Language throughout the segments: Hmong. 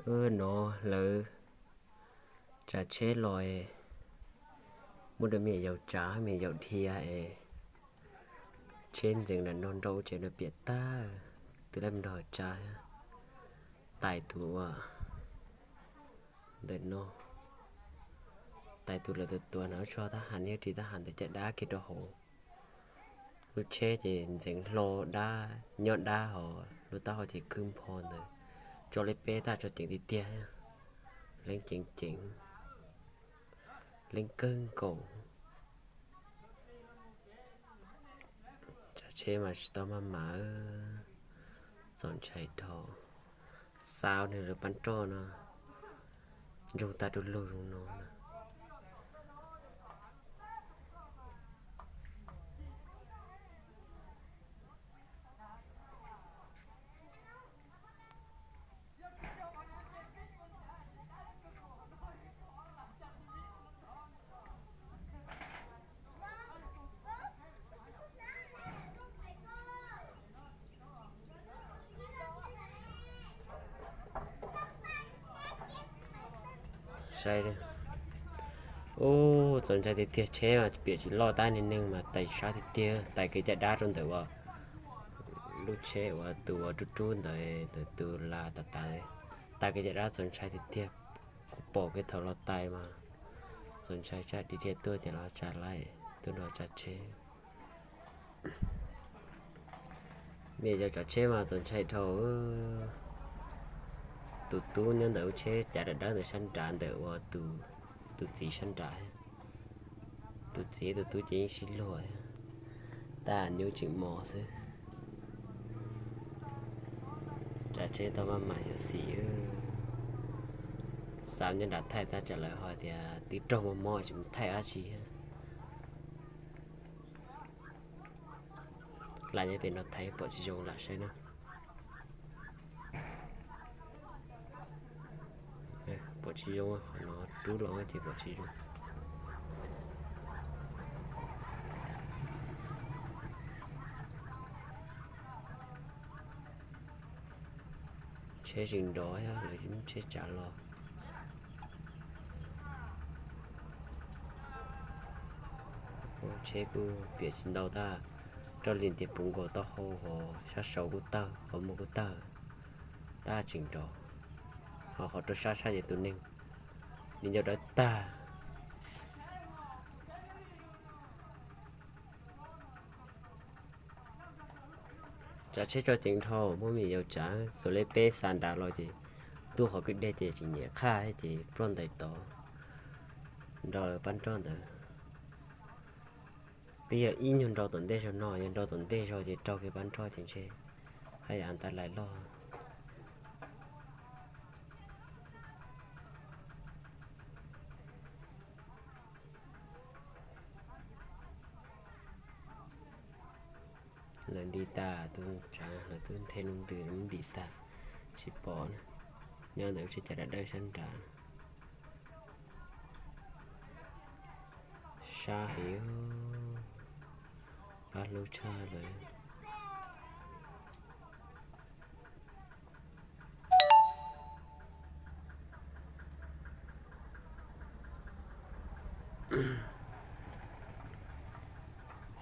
No lawv tsav tsheb los, muab rau me nyuam yaus tsav, me nyuam yaus dhia es tsheb ntxeev nram nroog nrauj tsev no piam tag, twb lab nrog tsav. Tais tus ua ntawm no, tais tus lawv tus tuav no tso tab has, nws ris tab has ntawm caj dab kiag rau hauv. Lub tsheb ces ntxeev hlo dab, nyob dab hos lub taub hau ces khwb npho ntawd, tso leb peb tag, tso ceev tiag tiag, leeb ceev ceev, leeb kawg nkaus. Tsav tsheb mas tsis tau maj mam, txaus ntshai dhau. Xav nws lawv pab roj no ntsoog tag du lug zoo no na. Saib, ub, txaus ntshai tiag tiag. Tsheb mas piam tsis loj tab, niag neeg mas tais sab tiag tiag, tais kev caj dab rau ntawm uas lub tsheb uas tus uas rub rub ntawd, tus tus las tas tas, tais kev caj dab txaus ntshai tiag tiag. Kuv pom kiag thaum los tais mas txaus ntshai, tsam dhia dhia tuaj ces los tsav laij, tuaj nrog tsav tsheb. Me nyuam yaus tsav tsheb mas txaus ntshai dhau. Tus tub nyob ntawm lub tsheb cav dawb dawb ntawm sab nrad ntawm uas tus txiv sab nrad. Tus txiv tus tub ces yeej sib luag, tab nyuj tseem mos xwb. Tsav tsheb tau maj mam xyuam xim. Xav nyob nram thaij tab tsam lawv ho tias twb raug mob mob tsis mus thaij dab tsi. Lam nyob pem no thaij pom tsis zoo lam saib na. Pom tsis zoo, qhov no rub los ces pom tsis zoo. Tsheb tseem nrov, lawv tsheb tsav los. Tsheb kuj piam tsis ntau tab, roj lim tias puv nkaus taub hau, ho sab saud kuj tawg, qhov muag kuj tawg, tab tseem nrov. Ho qhov rau sab sab ces tus neeg, nws ncau dawb tag. Tsav tsheb tso ceev dhau, muab me nyuam yaus tsav, xuas lej peb xa nrad los ces tuaj qhov kwj deg ces tseem nyiam qhaj ces ploj ntais tod, nrog lawv pab nroj ntawd. Twb yog ib nyuag nrau tom ntej zog no, yog nrau tom ntej zog ces raug kiag pab nroj ces ntshe haj yam tas lais loj. Lawv nti tas, tus tsav lawv twb nthe lub ntws muab ntim tag, tsis pom na. Nyob ntawm lub tsheb cav dawb dawb sab nrad. Sab heev, pab hlub tshaj lawm.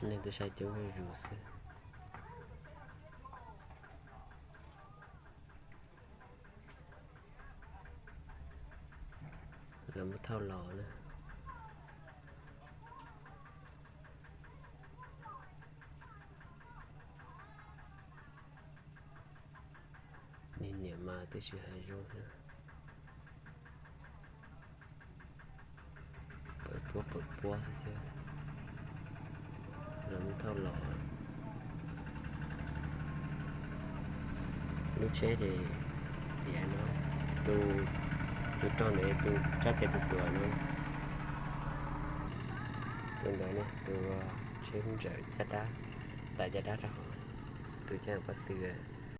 Neeg tuaj saib coob zuj zus xwb. Lawv muab thauj los na. Niag niam mas twb tsis hais zoo thiab. Pawv puab pawv puab xwb thiab. Lawv muab thauj los. Lub tsheb ces tias no, tus, tus raug ntawd tus tshaj tes tus tuav no. Tus ntawd ne, tus tsheb ntsaws caj dab, tais caj dab rau hauv, tus caj pob tw.